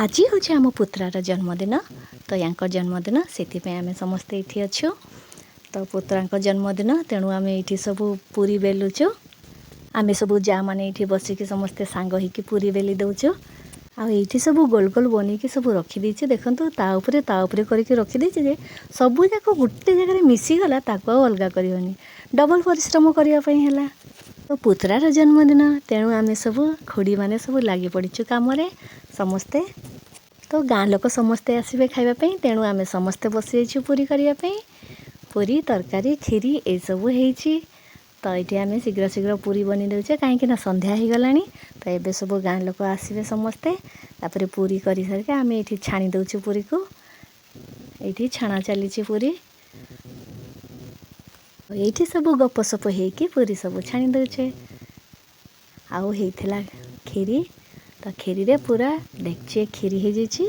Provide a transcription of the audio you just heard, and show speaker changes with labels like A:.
A: ଆଜି ହେଉଛି ଆମ ପୁତୁରାର ଜନ୍ମଦିନ। ତ ୟାଙ୍କ ଜନ୍ମଦିନ, ସେଥିପାଇଁ ଆମେ ସମସ୍ତେ ଏଇଠି ଅଛୁ। ତ ପୁତୁରାଙ୍କ ଜନ୍ମଦିନ, ତେଣୁ ଆମେ ଏଇଠି ସବୁ ପୁରୀ ବେଲୁଛୁ। ଆମେ ସବୁ ଯାଆମାନେ ଏଇଠି ବସିକି ସମସ୍ତେ ସାଙ୍ଗ ହେଇକି ପୁରୀ ବେଲି ଦେଉଛୁ। ଆଉ ଏଇଠି ସବୁ ଗୋଲ ଗୋଲ ବନେଇକି ସବୁ ରଖିଦେଇଛୁ। ଦେଖନ୍ତୁ, ତା ଉପରେ ତା ଉପରେ କରିକି ରଖିଦେଇଛି ଯେ ସବୁ ଯାକ ଗୋଟେ ଜାଗାରେ ମିଶିଗଲା, ତାକୁ ଆଉ ଅଲଗା କରିହେବନି। ଡବଲ୍ ପରିଶ୍ରମ କରିବା ପାଇଁ ହେଲା। ତ ପୁତୁରାର ଜନ୍ମଦିନ, ତେଣୁ ଆମେ ସବୁ ଖୁଡ଼ିମାନେ ସବୁ ଲାଗି ପଡ଼ିଛୁ କାମରେ ସମସ୍ତେ। ତ ଗାଁ ଲୋକ ସମସ୍ତେ ଆସିବେ ଖାଇବା ପାଇଁ, ତେଣୁ ଆମେ ସମସ୍ତେ ବସିଯାଇଛୁ ପୁରୀ କରିବା ପାଇଁ। ପୁରୀ, ତରକାରୀ, କ୍ଷୀରି ଏସବୁ ହେଇଛି। ତ ଏଇଠି ଆମେ ଶୀଘ୍ର ଶୀଘ୍ର ପୁରୀ ବନେଇ ଦେଉଛେ, କାହିଁକି ନା ସନ୍ଧ୍ୟା ହେଇଗଲାଣି। ତ ଏବେ ସବୁ ଗାଁ ଲୋକ ଆସିବେ ସମସ୍ତେ। ତାପରେ ପୁରୀ କରିସାରିକି ଆମେ ଏଇଠି ଛାଣି ଦେଉଛୁ ପୁରୀକୁ। ଏଇଠି ଛଣା ଚାଲିଛି ପୁରୀ। ଏଇଠି ସବୁ ଗପସପ ହେଇକି ପୁରୀ ସବୁ ଛାଣି ଦେଉଛେ। ଆଉ ହେଇଥିଲା କ୍ଷୀରି। ତ କ୍ଷୀରିରେ ପୁରା ଡେକ୍ଚିଏ କ୍ଷୀରି ହେଇଯାଇଛି।